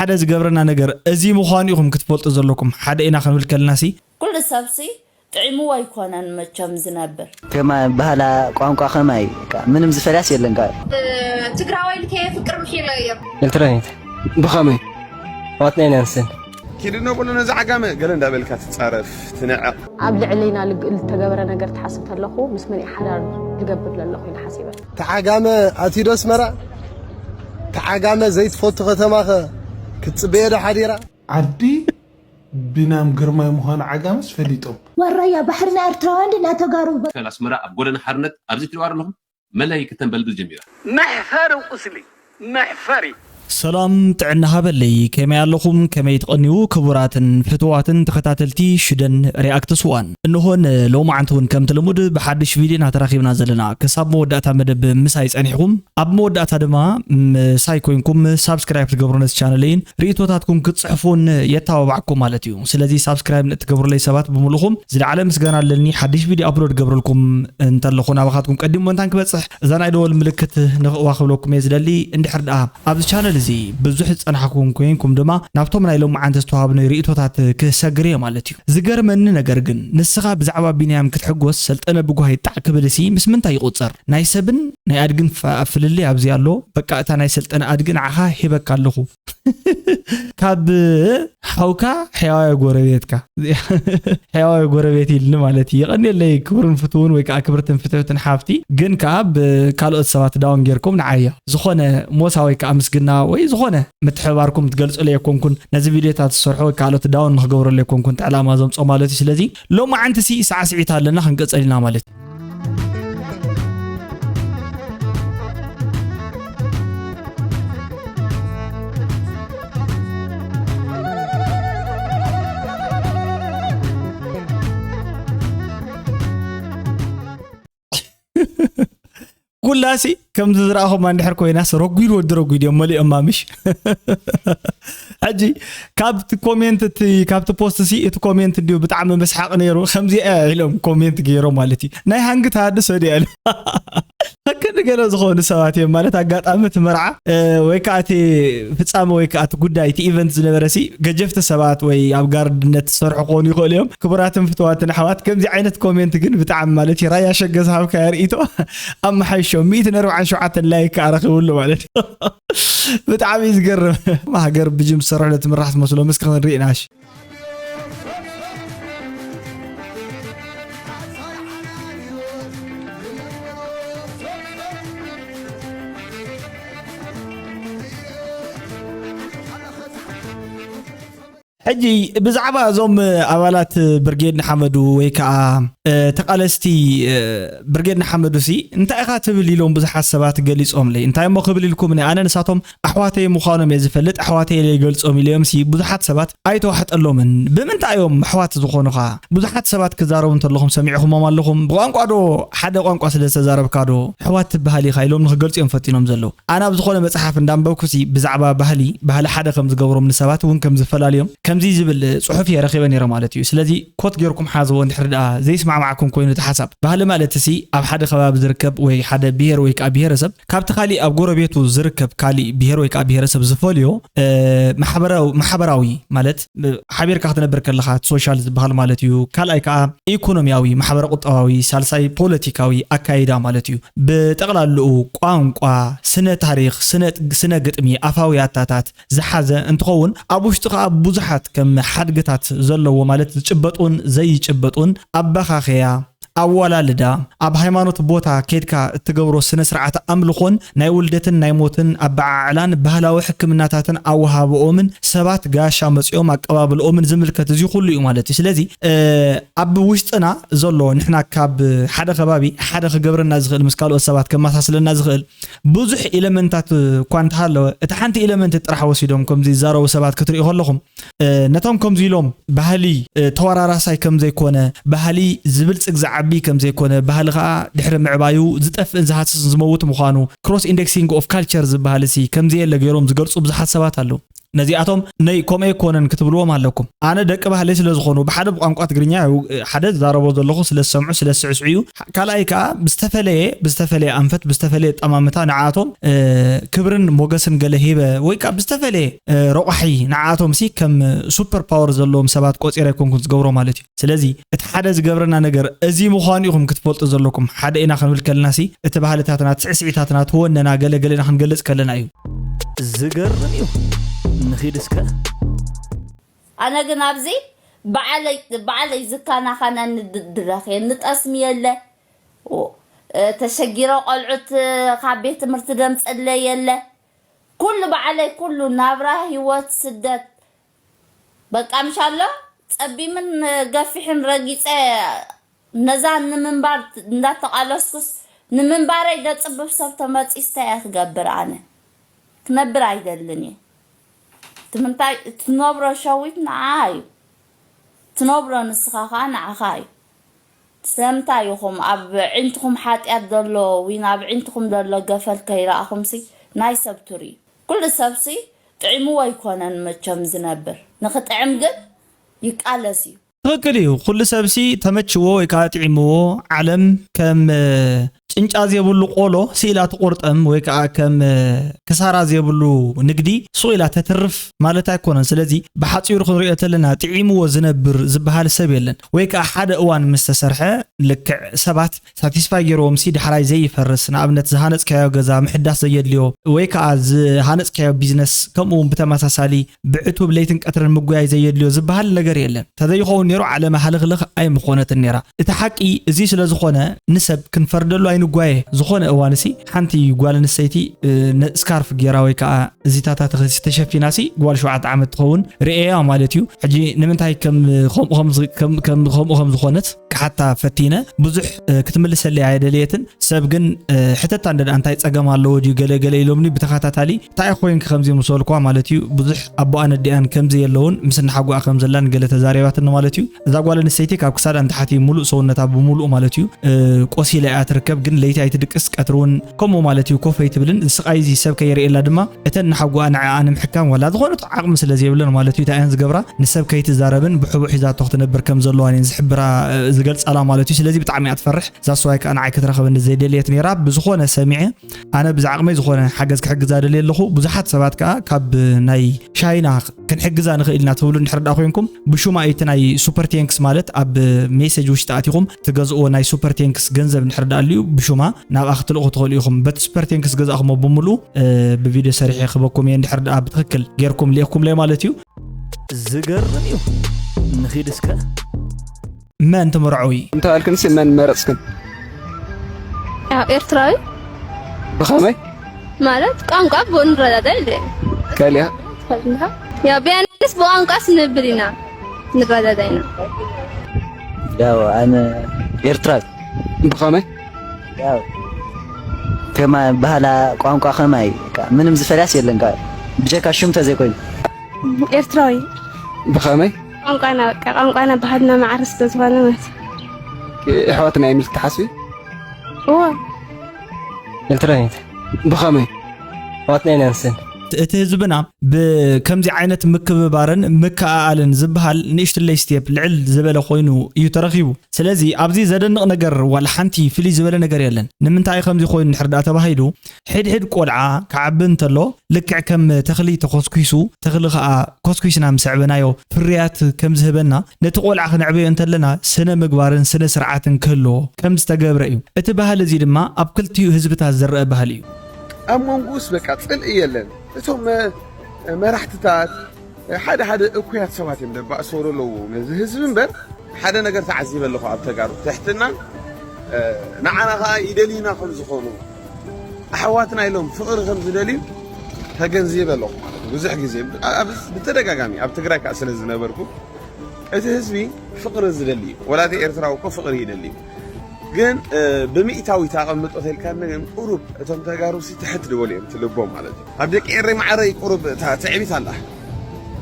ሓደ ዝገብረና ነገር እዚ ምዃኑ ኢኹም ክትፈልጡ ዘለኩም። ሓደ ኢና ክንብል ከለናሲ፣ ኩሉ ሰብሲ ጥዒምዎ ኣይኮነን መቸም ዝነብር። ከማይ ባህላ ቋንቋ ከማይ በቃ ምንም ዝፈልያስ የለን። ካብ ትግራዋይ ልከየ ፍቅር ምሒለ እዮም። ኤርትራዊት ብኸመይ ዋት ናይ ናንሰን ኪድ ኖ በሎ ነዚ ዓጋመ ገለ እንዳበልካ ትጻረፍ ትንዕቕ። ኣብ ልዕለይና ልግ- ልተገበረ ነገር ትሓስብ ተለኹ ምስ መን ሓዳር ልገብር ለለኹ ኢለ ሓሲበ። ተዓጋመ ኣትዩ ዶ ኣስመራ? ተዓጋመ ዘይትፈቱ ከተማኸ ክትጽበዮ ዶ ሓዲራ? ዓዲ ቢናም ግርማይ ምዃኑ ዓጋመስ ፈሊጦም። ዋራያ ባሕሪ ናይ ኤርትራውያን ድና ተጋሩ። ከል ኣስመራ ኣብ ጎደና ሓርነት ኣብዚ ትሪእዋ ኣለኹም መለይ ክተንበልብል ጀሚራ። መሕፈሪ ቁስሊ መሕፈሪ። ሰላም ጥዕና ሃበለይ፣ ከመይ ኣለኹም? ከመይ ትቐንዩ? ክቡራትን ፍትዋትን ተኸታተልቲ ሽደን ሪኣክትስ ዋን፣ እንሆ ንሎማዓንቲ እውን ከምቲ ልሙድ ብሓድሽ ቪድዮና ተራኺብና ዘለና። ክሳብ መወዳእታ መደብ ምሳይ ጸኒሕኩም፣ ኣብ መወዳእታ ድማ ምሳይ ኮይንኩም ሳብስክራይብ ትገብሩ ነዚ ቻነለይን ርእይቶታትኩም ክትጽሕፉን የተባባዕኩም ማለት እዩ። ስለዚ ሳብስክራይብ ንእትገብሩለይ ሰባት ብምሉኹም ዝለዓለ ምስጋና ኣለኒ። ሓድሽ ቪድዮ ኣፕሎድ ገብረልኩም እንተለኹ ናባኻትኩም ቀዲሙ መንታን ክበጽሕ እዛ ናይ ደወል ምልክት ንኽእዋ ክብለኩም እየ ዝደሊ። እንድሕር ደኣ ኣብዚ ቻነል እዚ ብዙሕ ዝጸናሕኩም ኮይንኩም ድማ ናብቶም ናይ ሎማዓንቲ ዝተዋሃቡኒ ርእይቶታት ክሰግር እየ ማለት እዩ። ዝገርመኒ ነገር ግን ንስኻ ብዛዕባ ቢንያም ክትሕጎስ ሰልጠነ ብጓሂ ጣዕ ክብል ሲ ምስ ምንታይ ይቑጸር? ናይ ሰብን ናይ ኣድግን ፍ- ፍልልይ ኣብዚ ኣሎ። በቃ እታ ናይ ሰልጠነ ኣድጊ ንዓኻ ሂበካ ኣለኹ። ካብ ሓውካ ሕያዋይ ጎረቤትካ ሕያዋይ ጎረቤት ኢልኒ ማለት እዩ። የቐንየለይ ክቡርን ፍትውን ወይ ከዓ ክብርትን ፍትሕትን ሓፍቲ፣ ግን ከዓ ብካልኦት ሰባት ዳውን ጌርኩም ንዓያ ዝኾነ ሞሳ ወይ ከዓ ምስግና ወይ ዝኾነ ምትሕባርኩም ትገልጹለይ ኣይኮንኩን። ነዚ ቪድዮታት ዝሰርሖ ወይ ካልኦት ዳውን ንክገብረሉ ኣይኮንኩን እቲ ዕላማ ዘምጾ ማለት እዩ። ስለዚ ሎማዓንቲ ሲ ሳዕስዒት ኣለና ክንቅጽል ኢና ማለት እዩ። ኩላሲ ከምዚ ዝረኣኹም እንድሕር ኮይናስ ረጒድ ወዲ ረጒድ እዮም መሊኦም ማምሽ። ሕጂ ካብቲ ኮሜንት እቲ ካብቲ ፖስት ሲ እቲ ኮሜንት እንዲሁ ብጣዕሚ መስሓቕ ነይሩ። ከምዚኣ ኢሎም ኮሜንት ገይሮም ማለት እዩ። ናይ ሃንግታ ድሰ ድያ ኢሎም። ከክንዲ ገለ ዝኾኑ ሰባት እዮም ማለት ኣጋጣሚ እቲ መርዓ ወይ ከዓ እቲ ፍፃመ ወይ ከዓ እቲ ጉዳይ እቲ ኢቨንት ዝነበረ ሲ ገጀፍቲ ሰባት ወይ ኣብ ጋርድነት ዝሰርሑ ክኾኑ ይኽእሉ እዮም። ክቡራትን ፍትዋትን ኣሕዋት ከምዚ ዓይነት ኮሜንት ግን ብጣዕሚ ማለት እዩ ራያ ሸገ ዝሃብካዮ ርእይቶ ኣመሓይሾ ሚእትን ኣርባዓን ሸውዓተን ላይክ ከዓ ረኺብሉ ማለት እዩ። ብጣዕሚ እዩ ዝገርም። ሃገር ብጅም ዝሰርሑ ለትምራሕ ትመስሎ ምስኪ ክንርኢ ናሽ። ሕጂ ብዛዕባ እዞም ኣባላት ብርጌድ ንሓመዱ ወይ ከዓ ተቓለስቲ ብርጌድ ንሓመዱ ሲ እንታይ ኢኻ ትብል ኢሎም ብዙሓት ሰባት ገሊጾምለይ። እንታይ እሞ ክብል ኢልኩምኒ፣ ኣነ ንሳቶም ኣሕዋተይ ምዃኖም እየ ዝፈልጥ፣ ኣሕዋተይ ኢለ ይገልጾም ኢለዮም ሲ ብዙሓት ሰባት ኣይተዋሕጠሎምን። ብምንታይ እዮም ኣሕዋት ዝኾኑኻ? ብዙሓት ሰባት ክዛረቡ እንተለኹም ሰሚዕኹሞም ኣለኹም። ብቋንቋ ዶ ሓደ ቋንቋ ስለ ዝተዛረብካ ዶ ኣሕዋት ትበሃል ኢኻ ኢሎም ንክገልጹ እዮም ፈቲኖም ዘለዉ። ኣነ ኣብ ዝኾነ መጽሓፍ እንዳንበብኩ ሲ ብዛዕባ ባህሊ፣ ባህሊ ሓደ ከም ዝገብሮም ንሰባት እውን ከም ዝፈላልዮም ከምዚ ዝብል ጽሑፍ እየ ረኺበ ነይረ ማለት እዩ። ስለዚ ኮት ጌርኩም ሓዝዎ እንድሕር ደኣ ዘይስማዕማዕኩም ኮይኑ እቲ ሓሳብ። ባህሊ ማለት ሲ ኣብ ሓደ ከባቢ ዝርከብ ወይ ሓደ ብሄር ወይ ከዓ ብሄረሰብ ካብቲ ካሊእ ኣብ ጎረቤቱ ዝርከብ ካሊእ ብሄር ወይ ከዓ ብሄረሰብ ዝፈልዮ ማሕበራዊ ማለት ሓቢርካ ክትነብር ከለኻ ሶሻል ዝበሃል ማለት እዩ። ካልኣይ ከዓ ኢኮኖሚያዊ ማሕበረ ቁጠባዊ፣ ሳልሳይ ፖለቲካዊ ኣካይዳ ማለት እዩ። ብጠቕላልኡ ቋንቋ፣ ስነ ታሪኽ፣ ስነ ግጥሚ፣ ኣፋዊ ኣታታት ዝሓዘ እንትኸውን ኣብ ውሽጡ ከዓ ብዙሓት ከም ሓድግታት ዘለዎ ማለት ዝጭበጡን ዘይጭበጡን ኣበኻኸያ ኣወላልዳ፣ ኣብ ሃይማኖት ቦታ ኬድካ እትገብሮ ስነ ስርዓት ኣምልኾን ናይ ውልደትን ናይ ሞትን ኣበዓዕላን ባህላዊ ሕክምናታትን ኣወሃህብኦምን ሰባት ጋሻ መጺኦም ኣቀባብልኦምን ዝምልከት እዚ ኩሉ እዩ ማለት እዩ። ስለዚ ኣብ ውሽጥና ዘሎ ንሕና ካብ ሓደ ከባቢ ሓደ ክገብረና ዝኽእል ምስ ካልኦት ሰባት ከመሳስለና ዝኽእል ብዙሕ ኤለመንታት እኳ እንተሃለወ እቲ ሓንቲ ኤለመንት ጥራሕ ወሲዶም ከምዚ ዝዛረቡ ሰባት ክትሪኡ ከለኹም ነቶም ከምዚ ኢሎም ባህሊ ተወራራሳይ ከም ዘይኮነ፣ ባህሊ ዝብልጽግ ዝዓቢ ከም ዘይኮነ፣ ባህሊ ከኣ ድሕሪ ምዕባዩ ዝጠፍእን ዝሃስስን ዝመውት ምዃኑ፣ cross indexing of culture ዝበሃል ሲ ከም ዘየለ ገይሮም ዝገልጹ ብዙሓት ሰባት ኣለዉ። ነዚኣቶም ነይ ከምኡ ኣይኮነን ክትብልዎም ኣለኩም። ኣነ ደቂ ባህለይ ስለ ዝኾኑ ብሓደ ብቋንቋ ትግርኛ እዩ፣ ሓደ ዝዛረቦ ዘለኹ ስለ ዝሰምዑ ስለ ዝስዕስዑ እዩ። ካልኣይ ከዓ ብዝተፈለየ ብዝተፈለየ ኣንፈት ብዝተፈለየ ጠማምታ ንዓኣቶም ክብርን ሞገስን ገለ ሂበ ወይ ከዓ ብዝተፈለየ ረቋሒ ንዓኣቶም ሲ ከም ሱፐር ፓወር ዘለዎም ሰባት ቆፂረ ኣይኮንኩን ዝገብሮ ማለት እዩ። ስለዚ እቲ ሓደ ዝገብረና ነገር እዚ ምዃኑ ኢኹም ክትፈልጡ ዘለኩም። ሓደ ኢና ክንብል ከለና ሲ እቲ ባህልታትና፣ እቲ ስዕስዒታትና፣ እቲ ወነና ገለ ገለ ኢና ክንገልጽ ከለና እዩ። ዝገርም እዩ። ንኺድ እስከ። ኣነ ግን ኣብዚ ባዕለይ ባዕለይ ዝካናኸነኒ ድ- ድረኽ እየ። ንጠስሚ የለ፣ ኦ፣ እ፣ ተሸጊረ ቆልዑት፣ እ፣ ካብ ቤት ትምህርቲ ደምፀለ የለ። ኩሉ ባዕለይ፣ ኩሉ ናብራ፣ ህይወት፣ ስደት፣ በቃ ምሻሎ ጸቢምን ገፊሕን ረጊጸ ነዛ ንምንባር እንዳተቓለስኩስ፣ ንምንባረይ ደጽብብ ሰብ ተመጺስ እንታይ እየ ክገብር? ኣነ ክነብር ኣይደልን እየ። እቲ ምንታይ ትነብሮ ሸዊት ንዓ እዩ። ትነብሮ ንስኻ ኸዓ ንዓኻ እዩ። ስለምንታይ ኢኹም ኣብ ዕንትኹም ሓጢኣት ዘሎ ዊን ኣብ ዕንትኹም ዘሎ ገፈል ከይረኣኹምሲ ናይ ሰብ ትርእዩ? ኩሉ ሰብሲ ጥዒምዎ ኣይኮነን መቸም ዝነብር። ንኽጥዕም ግን ይቃለስ እዩ። ትኽክል እዩ። ኩሉ ሰብሲ ተመችዎ ወይ ከዓ ጥዒምዎ፣ ዓለም ከም እ፣ ጭንጫ ዘይብሉ ቆሎ ስኢላ ትቑርጠም ወይ ከዓ ከም እ፣ ክሳራ ዘይብሉ ንግዲ ሱቕ ኢላ ተትርፍ ማለት ኣይኮነን። ስለዚ ብሓፂሩ ክንሪኦ ተለና ጥዒምዎ ዝነብር ዝበሃል ሰብ የለን። ወይ ከዓ ሓደ እዋን ምስ ተሰርሐ ልክዕ ሰባት ሳቲስፋይ ገይርዎም ሲ ዳሕራይ ዘይፈርስ፣ ንኣብነት ዝሃነፅካዮ ገዛ ምሕዳስ ዘየድልዮ ወይ ከዓ ዝሃነፅካዮ ቢዝነስ ከምኡ እውን ብተመሳሳሊ ብዕቱብ ለይትን ቀትርን ምጉያይ ዘየድልዮ ዝበሃል ነገር የለን። ተዘይኸውን ነይሩ ዓለመ ሃልኽልኽ ኣይምኾነትን ነይራ። እቲ ሓቂ እዚ ስለ ዝኾነ ንሰብ ክንፈርደሉ ኣይንጓየ። ዝኾነ እዋንሲ ሓንቲ ጓል ኣንስተይቲ እ፣ ነ- ስካርፍ ገይራ ወይ ከዓ እዚታታ ተኸ- ተሸፊናሲ ጓል ሸውዓተ ዓመት ትኸውን ርእያ ማለት እዩ። ሕጂ ንምንታይ ከም ከምኡ ከም ዝ- ከም- ከም- ከምኡ ከም ዝኾነት ክሓታ ፈቲነ ብዙሕ እ፣ ክትምልሰለይ ኣይደለየትን። ሰብ ግን እ፣ ሕተታ እንደ እንታይ ጸገም ኣለዎ ድዩ ገለ ገለ ኢሎምኒ ብተኸታታሊ እንታይ ኮይንክ ከምዚ ምስ በልኳ ማለት እዩ ብዙሕ ኣቦኣን ኣዲኣን ከምዚ የለውን ምስ እናሓጓኣ ከም ዘላን ገለ ተዛሪባትኒ ማለት እዩ። እዛ ጓል ኣንስተይቲ ካብ ክሳዳ ንታሕቲ ሙሉእ ሰውነታ ብምሉእ ማለት እዩ እ፣ ቆሲላ እያ ትርከብ። ግን ለይቲ ኣይትድቅስ ቀትሪ እውን ከምኡ ማለት እዩ ኮፍ ኣይትብልን። እዚ ስቓይ እዚ ሰብ ከየርእየላ ድማ እተን እናሓጓኣ ንዓኣ ንምሕካም ዋላ ዝኾነ ዓቕሚ ስለ ዘይብለን ማለት እዩ እንታይ እየን ዝገብራ ንሰብ ከይትዛረብን ብሕቡእ ሒዛቶ ክትነብር ከም ዘለዋን እየን ዝሕብራ እ፣ ዝገልጻላ ማለት እዩ። ስለዚ ብጣዕሚ እያ ትፈርሕ። እዛ ሰብኣይ ከዓ ንዓይ ክትረኽበኒ ዘይደልየት ነይራ። ብዝኾነ ሰሚዐ ኣነ ብዝዓቕመይ ዝኾነ ሓገዝ ክሕግዛ ደልየ ኣለኹ። ብዙሓት ሰባት ከዓ ካብ ናይ ቻይና ክንሕግዛ ንኽእል ኢና ትብሉ እንድሕር ደኣ ኮይንኩም ብሹማ እዩ እቲ ናይ ሱፐር ቴንክስ ማለት ኣብ ሜሴጅ ውሽጢ ኣቲኹም ትገዝእዎ ናይ ሱፐር ቴንክስ ገንዘብ እንድሕር ደኣ ኣልዩ ብሹማ ናብኣ ክትልእኹ ትኽእሉ ኢኹም። በቲ ሱፐር ቴንክስ ገዛእኹሞ ብምሉእ እ፣ ብቪድዮ ሰሪሐ ክበኩም እየ እንድሕር ደኣ ብትኽክል ጌርኩም ልኢኹምለይ ማለት እዩ። ዝገርም እዩ። ንኺድ እስከ። መን ትምርዐዊ? እንተባልክንሲ መን መረጽክን? ያው ኤርትራዊ። ብኸመይ? ማለት ቋንቋ ብኡ ንረዳዳእ ኢለ። ከሊኣ? ትፈልጥኻ? ያው ቢያንስ ብቋንቋስ ንብል ኢና። ንረዳዳእ ኢና። ያው ኣነ ኤርትራዊ። ብኸመይ? ያው ከማ ባህላ ቋንቋ ከማይ በቃ ምንም ዝፈልያስ የለን። ካ ብጀካ ሽም ተዘይኮይኑ። ኤርትራዊ። ብኸመይ? ቋንቋና በቃ ቋንቋና ባህልና ማዕረ ስለ ዝኾነ ማለት እዩ። ኣሕዋትና እዮም ኢልክ ትሓስቢ? እዎ። ኤርትራዊት። ብኸመይ? ኣሕዋትና ኢና ንስን። እቲ ህዝብና ብከምዚ ዓይነት ምክብባርን ምክኣኣልን ዝበሃል ንእሽትለይ ስቴፕ ልዕል ዝበለ ኮይኑ እዩ ተረኺቡ። ስለዚ ኣብዚ ዘደንቕ ነገር ዋላ ሓንቲ ፍልይ ዝበለ ነገር የለን። ንምንታይ ከምዚ ኮይኑ እንድሕር ደኣ ተባሂሉ፣ ሕድሕድ ቆልዓ ክዓቢ እንተሎ ልክዕ ከም ተኽሊ ተኾስኲሱ፣ ተኽሊ ኸኣ ኮስኲስና ምስ ኣዕበናዮ ፍርያት ከም ዝህበና፣ ነቲ ቆልዓ ክነዕበዮ እንተለና ስነ ምግባርን ስነ ስርዓትን ክህልዎ ከም ዝተገብረ እዩ። እቲ ባህሊ እዚ ድማ ኣብ ክልቲኡ ህዝብታት ዝረአ ባህሊ እዩ። ኣብ መንጎኡስ በቃ ጽልኢ የለን። እቶም መ-፣ መራሕትታት ሓደ ሓደ እኩያት ሰባት እዮም ደባእሰው ዘለዉ ነዚ ህዝቢ እምበር፣ ሓደ ነገር ተዓዚበ ኣለኹ ኣብ ተጋሩ ትሕትና፣ እ፣ ንዓና ኸዓ ይደልዩና ከም ዝኾኑ፣ ኣሕዋትና ኢሎም ፍቕሪ ከም ዝደልዩ ተገንዚበ ኣለኹ ማለት እዩ። ብዙሕ ግዜ ኣብ፣ ብተደጋጋሚ ኣብ ትግራይ ከዓ ስለ ዝነበርኩ፣ እቲ ህዝቢ ፍቕሪ ዝደሊ እዩ። ወላ እቲ ኤርትራዊ እኮ ፍቕሪ ይደሊ እዩ። ግን፣ እ፣ ብሚእታዊት ኣቐምጦ ተልካ ግን ቁሩብ እቶም ተጋሩ ሲ ትሕት ዝበሉ እዮም፣ እቲ ልቦም ማለት እዩ። ኣብ ደቂ ኤረይ ማዕረ እዩ ቁሩብ እታ ትዕቢት ኣላ።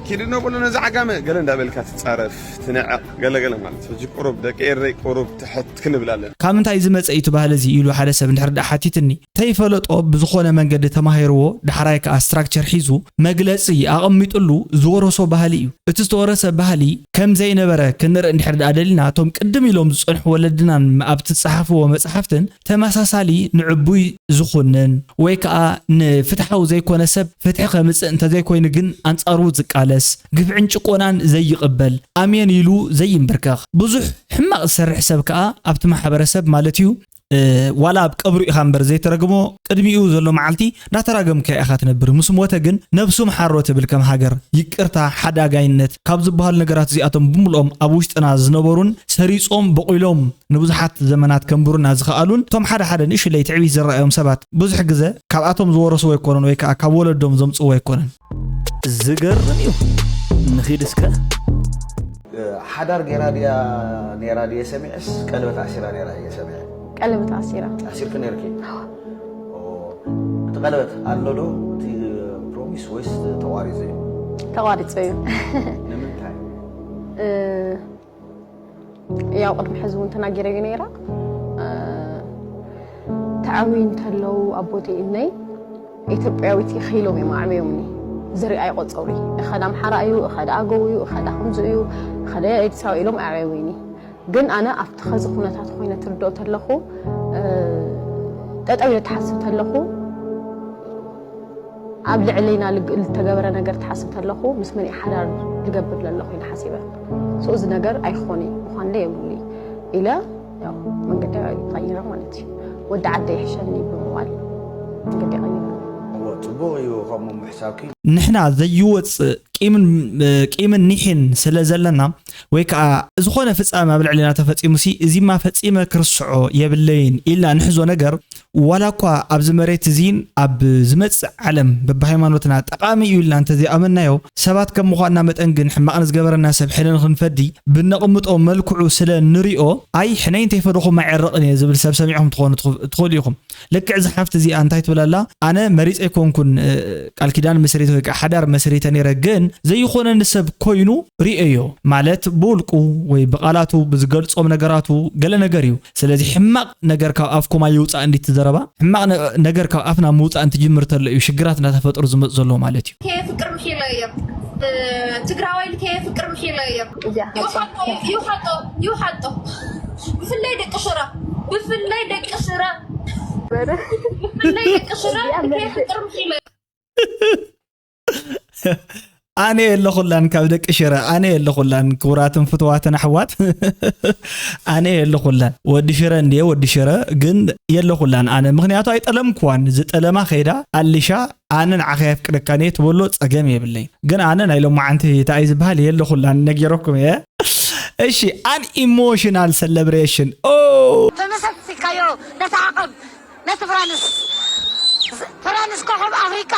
ኪድኖ በሎ ነዚ ዓጋመ ገለ እንዳበልካ ትጻረፍ ትንዕቕ ገለገለ ማለት ሕጂ ቁሩብ ደቂ ኤረይ ቁሩብ ትሕት ክንብል ኣለና። ካብ ምንታይ ዝመጸ እዩ እቲ ባህሊ እዚ ኢሉ ሓደ ሰብ እንድሕር ደኣ ሓቲትኒ፣ ተይፈለጦ ብዝኾነ መንገዲ ተማሂርዎ ዳሕራይ ከኣ ስትራክቸር ሒዙ መግለጺ ኣቐሚጥሉ ዝወረሶ ባህሊ እዩ። እቲ ዝተወረሰ ባህሊ ከም ዘይነበረ ክንርኢ እንድሕር ደኣ ደሊና እቶም ቅድም ኢሎም ዝጸንሑ ወለድናን ኣብቲ ዝጸሓፍዎ መጽሓፍትን ተመሳሳሊ ንዕቡይ ዝኹንን ወይ ከኣ ንፍትሓዊ ዘይኮነ ሰብ ፍትሒ ከምጽእ እንተዘይኮይኑ ግን ኣንጻሩ ዝቃለስ ግፍዕን ጭቆናን ዘይቕበል ኣሜን ኢሉ ዘይንብርከኽ ብዙሕ ሕማቕ ዝሰርሕ ሰብ ከኣ ኣብቲ ማሕበረሰብ ማለት እዩ ዋላ ኣብ ቀብሩ ኢኻ እምበር ዘይተረግሞ ቅድሚኡ ዘሎ መዓልቲ እንዳተራገምካ ኢኻ ትነብር ምስ ሞተ ግን ነብሱ ምሓሮ ትብል ከም ሃገር ይቅርታ ሓዳጋይነት ካብ ዝበሃሉ ነገራት እዚኣቶም ብምልኦም ኣብ ውሽጥና ዝነበሩን ሰሪጾም በቂሎም ንብዙሓት ዘመናት ከንብሩና ዝኸኣሉን እቶም ሓደ ሓደ ንእሽለይ ትዕቢት ዝረኣዮም ሰባት ብዙሕ ግዘ ካብኣቶም ዝወረስዎ ኣይኮኑን ወይ ከዓ ካብ ወለዶም ዘምፅዎ ኣይኮነን። ዝገርም እዩ። ንኺድ እስከ። ሓዳር ገይራ ድያ ነይራ ድየ ሰሚዐስ ቀለበት ኣሲራ ነይራ እየ ሰሚዐ። ቀለበት ኣሲራ። ኣሲርኪ ነይርኪ? እቲ ቀለበት ኣሎ ዶ እቲ ፕሮሚስ ወይስ ተቋሪፁ እዩ? ተቋሪፁ እዩ። ንምንታይ? ያው ቅድሚ ሕዚ እውን ተናጊረዮ ነይራ። ተዓብዩ እንተለዉ ኣቦቴ እነይ ኢትዮጵያዊት ኢኺ ኢሎም እዮም ኣዕበዮምኒ። ዝርኢ ኣይቆፀሩ። እኸዳ ኣምሓራ እዩ፣ እኸዳ ኣገው እዩ፣ እኸዳ ከምዚ እዩ፣ እኸዳ ኤርትራዊ ኢሎም ኣዕበዮምኒ። ግን ኣነ ኣብቲ ኸዚ ኩነታት ኮይነ ትርድኦ ተለኹ ጠጠው ኢለ ትሓስብ ተለኹ ኣብ ልዕለይና ልተገበረ ነገር ትሓስብ ተለኹ ምስ መን ሓዳር ልገብር ለለኹ ኢለ ሓሲበ። So እዚ ነገር ኣይኾነ ምዃን ለ የብሉ ኢለ መንገዲ ቀይረ ማለት እዩ። ወዲ ዓደ ይሕሸኒ ብምባል መንገዲ ቀይረ። ጽቡቕ እዩ ከምኡ ምሕሳብኪ። ንሕና ዘይወፅእ ቂምን ቂምን ኒሕን ስለ ዘለና ወይ ከዓ ዝኾነ ፍፃመ ኣብ ልዕሊና ተፈፂሙሲ እዚማ ፈፂመ ክርስዖ የብለይን ኢልና ንሕዞ ነገር ዋላ እኳ ኣብዚ መሬት እዚን ኣብ ዝመፅእ ዓለም በብሃይማኖትና ጠቓሚ እዩ ኢልና እንተዘይኣመናዮ ሰባት ከም ምዃንና መጠን ግን ሕማቕ ንዝገበረና ሰብ ሕነ ንኽንፈዲ ብነቕምጦ መልክዑ ስለ ንሪኦ ኣይ ሕነይ እንተይፈደኹም ኣይዕረቕን እየ ዝብል ሰብ ሰሚዕኹም ትኾኑ ትኽእሉ ኢኹም። ልክዕ እዛ ሓፍቲ እዚኣ እንታይ ትብል ኣላ? ኣነ መሪፀ ኣይኮንኩን ቃል ኪዳን መስሪተ ወይ ከዓ ሓዳር መስሪተ ነይረ፣ ግን ዘይኾነኒ ሰብ ኮይኑ ሪኤዮ። ማለት ብውልቁ ወይ ብቃላቱ ብዝገልፆም ነገራቱ ገለ ነገር እዩ። ስለዚ ሕማቕ ነገር ካብ ኣፍኩም ኣይውፃእ እንዲቲ ዘረባ። ሕማቕ ነገር ካብ ኣፍና ምውፃእ እንትጅምር ተሎ እዩ ሽግራት እናተፈጠሩ ዝመፁ ዘለዎ ማለት እዩ። ከየፍቅር ምሒለ እዮም ትግራዋይ ከየፍቅር ምሒለ እዮም። ይውሓጦ ይውሓጦ ብፍላይ ደቂ ሽረ ብፍላይ ደቂ ሽረ ብፍላይ ደቂ ሽረ ከየፍቅር ምሒለ ኣነ የለኹላን ካብ ደቂ ሽረ ኣነ የለኹላን ክቡራትን ፍትዋትን ኣሕዋት ኣነ የለኹላን ወዲ ሽረ እንድየ ወዲ ሽረ ግን የለኹላን ኣነ ምክንያቱ ኣይጠለምኩዋን ዝጠለማ ከይዳ ኣልሻ ኣነ ንዓኸ የፍቅደካን እየ ትበሎ ፀገም የብለይ ግን ኣነ ናይ ሎማዓንቲ እንታይ ዝበሃል የለኹላን ነጊረኩም እየ እሺ an emotional celebration ኦ ተመሳሲልካዮ ነታ ዓቐብ ነቲ ፍራንስ ፍራንስ ኮኾብ ኣፍሪቃ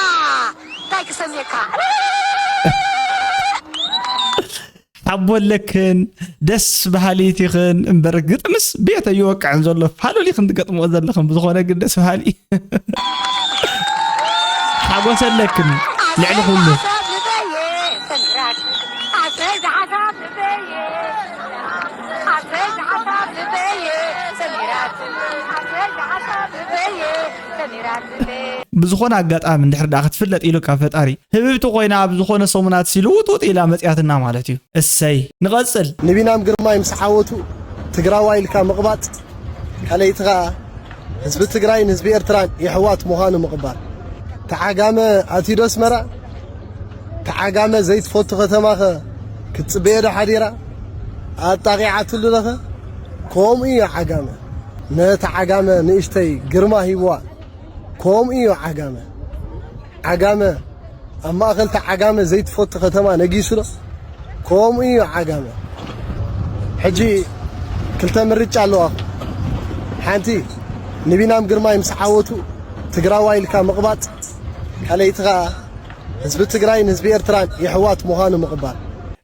እንታይ ክሰምየካ ሓቦ ኣለክን ደስ በሃሊት ይኽን እምበር ግጥምስ ቤት ኣይወቅዕን ዘሎ ፋሉል ይኽን ትገጥምኦ ዘለኽን ብዝኾነ ግን ደስ በሃሊ ሓጎስ ኣለክን ልዕሊ ኩሉ ብዝኾነ ኣጋጣሚ እንድሕር ደኣ ክትፍለጥ ኢሉ ካብ ፈጣሪ ህብብቲ ኮይና ኣብ ዝኾነ ሰሙናት ሲሉ ውጥውጥ ኢላ መፅያትና ማለት እዩ። እሰይ ንቐፅል። ንቢናም ግርማይ ምስ ዓወቱ ትግራዋይ ኢልካ ምቕባፅ ካልኣይቲ ኸዓ ህዝቢ ትግራይን ህዝቢ ኤርትራን የሕዋት ምዃኑ ምቕባል። ተዓጋመ ኣትዩ ዶ ኣስመራ? ተዓጋመ ዘይትፈቱ ከተማኸ ክትፅበዮ ዶ ሓዲራ? ኣጣቒዓትሉ ለኸ? ከምኡ እዩ ዓጋመ። ነቲ ዓጋመ ንእሽተይ ግርማ ሂብዋ። ከምኡ እዩ ዓጋመ። ዓጋመ ኣብ ማእኸል እታ ዓጋመ ዘይትፈቱ ከተማ ነጊሱ ዶ? ከምኡ እዩ ዓጋመ። ሕጂ ክልተ ምርጫ ኣለዋኹም። ሓንቲ ንቢናም ግርማይ ምስ ዓወቱ ትግራዋይ ኢልካ ምቕባፅ፣ ካልኣይቲ ኸዓ ህዝቢ ትግራይን ህዝቢ ኤርትራን የሕዋት ምዃኑ ምቕባል።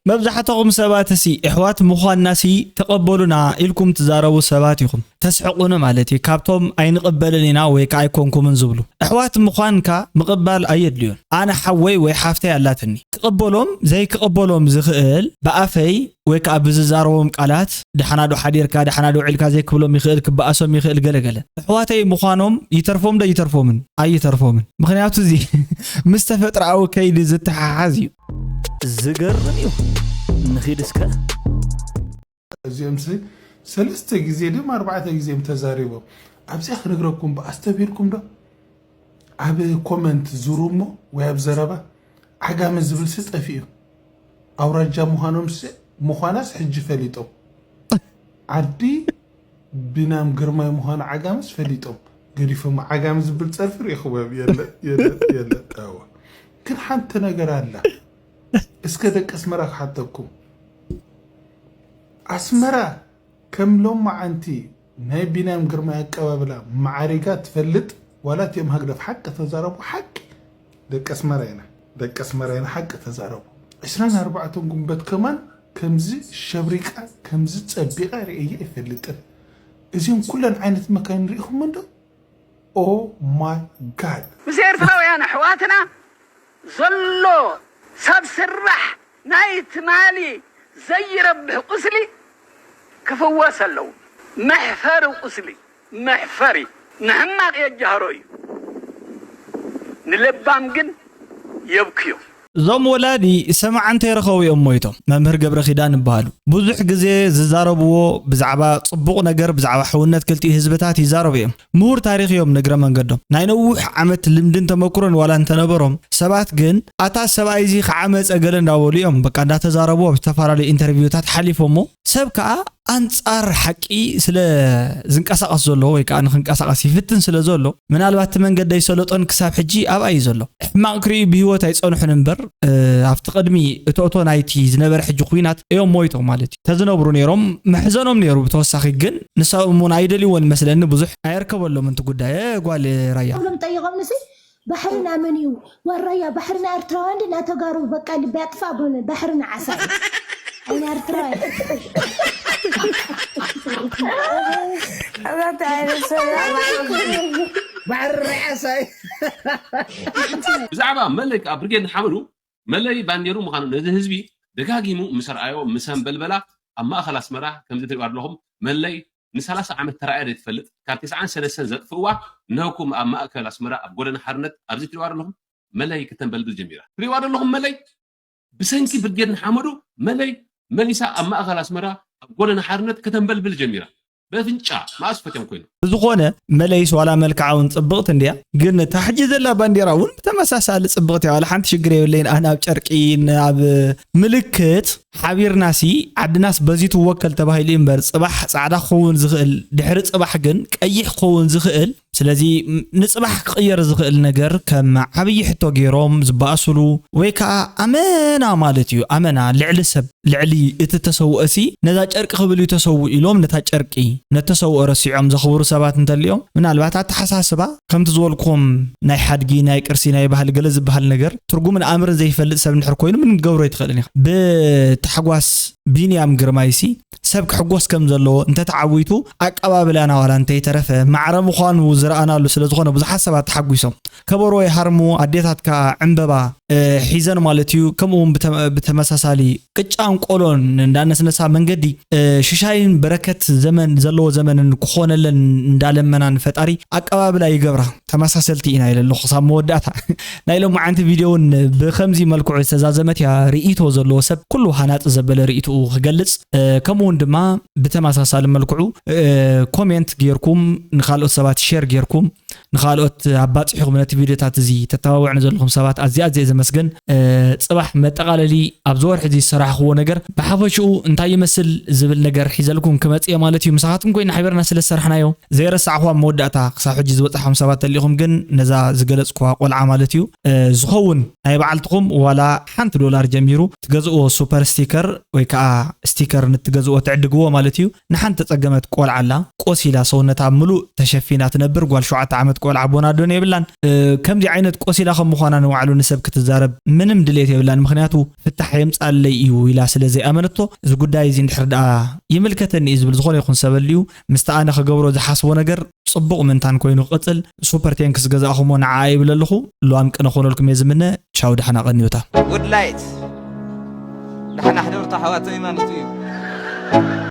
መብዛሕትኹም ሰባት ሲ ኣሕዋት ምዃንና ሲ ተቐበሉና ኢልኩም ትዛረቡ ሰባት ኢኹም። ተስሕቑኒ ማለት እዩ። ካብቶም ኣይንቕበልን ኢና ወይ ከዓ ኣይኮንኩምን ዝብሉ። ኣሕዋት ምዃንካ ምቕባል ኣየድልዩን። ኣነ ሓወይ ወይ ሓፍተይ ኣላትኒ። ክቕበሎም ዘይክቕበሎም ዝኽእል ብኣፈይ ወይ ከዓ ብዝዛረቦም ቃላት፣ ደሓና ዶ ሓዲርካ፣ ደሓና ዶ ውዒልካ ዘይክብሎም ይኽእል፣ ክበኣሶም ይኽእል ገለ ገለ። ኣሕዋተይ ምዃኖም ይተርፎም ዶ ይተርፎምን? ኣይተርፎምን። ምኽንያቱ እዚ ምስ ተፈጥሮኣዊ ከይዲ ዝተሓሓዝ እዩ። ዝገርም እዩ። ንኺድ እስከ። እዚኦም ሲ ሰለስተ ግዜ ድም ኣርባዕተ ግዜ እዮም ተዛሪቦም። ኣብዚኣ ክነግረኩም ብኣስተብሂልኩም ዶ? ኣብ ኮመንት ዙሩ እሞ ወይ ኣብ ዘረባ ዓጋመ ዝብል ሲ ጠፊኡ። ኣውራጃ ምዃኖም ሲ ምዃናስ ሕጂ ፈሊጦም። ዓዲ ቢናም ግርማይ ምዃኑ ዓጋመስ ፈሊጦም። ገዲፎም ዓጋመ ዝብል ጸርፊ ርኢኽዎም የለ የለ የለ። እዋ ግን ሓንቲ ነገር ኣላ። እስከ ደቂ ኣስመራ ክሓተኩም። ኣስመራ ከም ሎማዓንቲ ናይ ቢንያም ግርማይ ኣቀባብላ ማዓሪጋ ትፈልጥ ዋላ እቲኦም ሃግደፍ ሓቂ ተዛረቡ ሓቂ ደቂ ኣስመራ ኢና ደቂ ኣስመራ ኢና ሓቂ ተዛረቡ ዕስራን ኣርባዕተን ጉንበት ከማን ከምዚ ሸብሪቃ ከምዚ ጸቢቃ ርእየ ኣይፈልጥን እዚን ኩለን ዓይነት መካይን ርኢኹም እንዶ Oh my God ምስ ኤርትራውያን ኣሕዋትና ዘሎ ሰብ ስራሕ ናይ ትማሊ ዘይረብሕ ቁስሊ ክፍወስ ኣለዎ። መሕፈሪ ቁስሊ መሕፈሪ ንሕማቕ የጃህሮ እዩ ንለባም ግን የብክዮ። እዞም ወላዲ ሰማዓ እንተይረኸቡ እዮም ሞይቶም። መምህር ገብረኺዳን ይበሃሉ። ብዙሕ ግዜ ዝዛረብዎ ብዛዕባ ጽቡቕ ነገር ብዛዕባ ሕውነት ክልቲኡ ህዝብታት ይዛረቡ እዮም። ምሁር ታሪኽ እዮም ንእግረ መንገዶም። ናይ ነዊሕ ዓመት ልምድን ተመኩሮን ዋላ እንተነበሮም ሰባት ግን ኣታ ሰብኣይ እዚ ክዓመጸ ገለ እንዳበሉ እዮም በቃ እንዳተዛረቡ ኣብ ዝተፈላለዩ ኢንተርቪውታት ሓሊፎሞ ሰብ ከኣ ኣንጻር ሓቂ ስለ ዝንቀሳቐስ ዘሎ ወይ ከኣ ንኽንቀሳቐስ ይፍትን ስለ ዘሎ ምናልባት እቲ መንገዲ ኣይሰለጦን ክሳብ ሕጂ ኣብኣ እዩ ዘሎ። ሕማቕ ክርእዩ ብህይወት ኣይጸንሑን እምበር ኣብቲ ቅድሚ እቶእቶ ናይቲ ዝነበረ ሕጂ ኹናት እዮም ሞይቶም ማለት እዩ። ተዝነብሩ ነይሮም መሕዘኖም ነይሩ። ብተወሳኺ ግን ንሳኦም እውን ኣይደልይዎን መስለኒ ብዙሕ ኣየርከበሎም እንቲ ጉዳይ ጓል ራያ። ሎም ጠይቆም ንሲ ባሕርና መን እዩ ዋራያ ባሕርና ኤርትራውያን ድና ተጋሩ በቃ ልቢ ኣጥፋ ብሉኒ ባሕርና ዓሳ እዩ ኣይና ኤርትራውያን ኣዛቲ ዓይነት ሰብ ባሕሪ ርዓሳይ ብዛዕባ መለይ ከዓ ብርጌድ ንሓመዱ መለይ ባንዴሩ ምዃኑ ነዚ ህዝቢ ደጋጊሙ ምስ ኣርኣዮ ምስ ኣንበልበላ ኣብ ማእኸል ኣስመራ ከምዚ ትሪእዋ ኣለኹም መለይ ንሰላሳ ዓመት ተራእያ ዘይትፈልጥ ካብ ተስዓን ሰለስተን ዘጥፍእዋ እነሆኩም ኣብ ማእከል ኣስመራ ኣብ ጎደና ሓርነት ኣብዚ ትሪእዋ ዘለኹም መለይ ክተንበልብል ጀሚራ ትሪእዋ ዘለኹም መለይ ብሰንኪ ብርጌድ ንሓመዱ መለይ መሊሳ ኣብ ማእከል ኣስመራ ኣብ ጎደና ሓርነት ከተንበልብል ጀሚራ በፍንጫ መኣስ ፈትዮም ኮይኖም። ብዝኾነ መለይስ ዋላ መልክዓ እውን ጽብቕቲ እንድያ ግን እታ ሕጂ ዘላ ባንዴራ እውን ብተመሳሳሊ ጽብቕቲ እያ ዋላ ሓንቲ ሽግር የብለይን ኣነ ኣብ ጨርቂ ኣብ ምልክት ሓቢርናሲ ዓድናስ በዚ ትወከል ተባሂሉ እዩ እምበር ጽባሕ ጻዕዳ ክኸውን ዝኽእል ድሕሪ ጽባሕ ግን ቀይሕ ክኸውን ዝኽእል ስለዚ ንጽባሕ ክቕየር ዝኽእል ነገር ከም ዓብዪ ሕቶ ገይሮም ዝበኣስሉ ወይ ከዓ ኣመና ማለት እዩ ኣመና ልዕሊ ሰብ ልዕሊ እቲ ተሰውኦ ሲ ነዛ ጨርቂ ክብል እዩ ተሰውኡ ኢሎም ነታ ጨርቂ ነተሰውኦ ረሲዖም ዘኽብሩ ሰባት እንተልዮም ምናልባት ኣተሓሳስባ ከምቲ ዝበልኩም ናይ ሓድጊ ናይ ቅርሲ ናይ ባህሊ ገለ ዝበሃል ነገር ትርጉምን ኣምርን ዘይፈልጥ ሰብ እንድሕር ኮይኑ ምንም ክትገብሮ ኣይትኽእልን ኢኻ ብታሕጓስ ቢንያም ግርማይሲ ሰብ ክሕጎስ ከም ዘለዎ እንተተዓዊቱ ኣቀባብላና ዋላ እንተይተረፈ ማዕረ ምዃኑ ዝረኣናሉ ስለዝኾነ ብዙሓት ሰባት ተሓጒሶም። ከበሮ ይሃርሙ፣ ኣዴታት ከኣ ዕምበባ ሒዘን ማለት እዩ። ከምኡ እውን ብተመሳሳሊ ቅጫን ቆሎን እንዳነስነሳ መንገዲ ሽሻይን በረከት ዘመን ዘለዎ ዘመንን ክኾነለን እንዳለመና ንፈጣሪ ኣቀባብላ ይገብራ። ተመሳሰልቲ ኢና ኢለ ኣለኹ ክሳብ መወዳእታ ናይ ሎማዓንቲ ቪድዮ እውን ብከምዚ መልክዑ ዝተዛዘመት እያ ርእይቶ ዘለዎ ሰብ ኩሉ ሃናፂ ዘበለ ርእይትኡ ክገልፅ ከምኡ እውን ድማ ብተመሳሳሊ መልክዑ ኮሜንት ጌርኩም ንካልኦት ሰባት ሸር ጌርኩም ንኻልኦት ኣባፂሕኹም ነቲ ቪድዮታት እዚ ተተባብዑኒ ዘለኹም ሰባት ኣዝየ ኣዝየ ዘመስግን። ፅባሕ መጠቓለሊ ኣብዚ ወርሒ እዚ ዝሰራሕኽዎ ነገር ብሓፈሽኡ እንታይ ይመስል ዝብል ነገር ሒዘልኩም ክመፅእ እየ ማለት እዩ። ምሳኻትኩም ኮይና ሓቢርና ስለ ዝሰራሕናዮ ዘይረሳዕኹዋ ኣብ መወዳእታ ክሳብ ሕጂ ዝበፃሕኹም ሰባት ተሊኹም ግን ነዛ ዝገለፅኩዋ ቆልዓ ማለት እዩ ዝኸውን ናይ በዓልትኹም ዋላ ሓንቲ ዶላር ጀሚሩ ትገዝእዎ ሱፐር ስቲከር ወይ ከዓ ስቲከር ንትገዝእዎ ትዕድግዎ ማለት እዩ። ንሓንቲ ተፀገመት ቆልዓ ኣላ ቆሲላ ሰውነታ ምሉእ ተሸፊና ትነብር ጓል ሸውዓተ ዓመት ቆልዓ ኣቦን ኣዶን የብላን። ከምዚ ዓይነት ቆሲላ ከም ምዃና ንባዕሉ ንሰብ ክትዛረብ ምንም ድሌት የብላን። ምኽንያቱ ፍታሕ የምጻለይ እዩ ኢላ ስለ ዘይኣመነቶ፣ እዚ ጉዳይ እዚ እንድሕር ደኣ ይምልከተኒ እዩ ዝብል ዝኾነ ይኹን ሰብ ኣልዩ ምስቲ ኣነ ክገብሮ ዝሓስቦ ነገር ጽቡቕ ምንታን ኮይኑ ክቕጽል፣ ሱፐር ቴንክስ ገዛእኹሞ ንዓ ይብል ኣለኹ። ልዋም ቅነ ክኾነልኩም እየ ዝምነ። ቻው፣ ደሓና ቀንዩታ። Woodlight ደሓና ሕደርታ ኣሕዋተይ ማለት እዩ።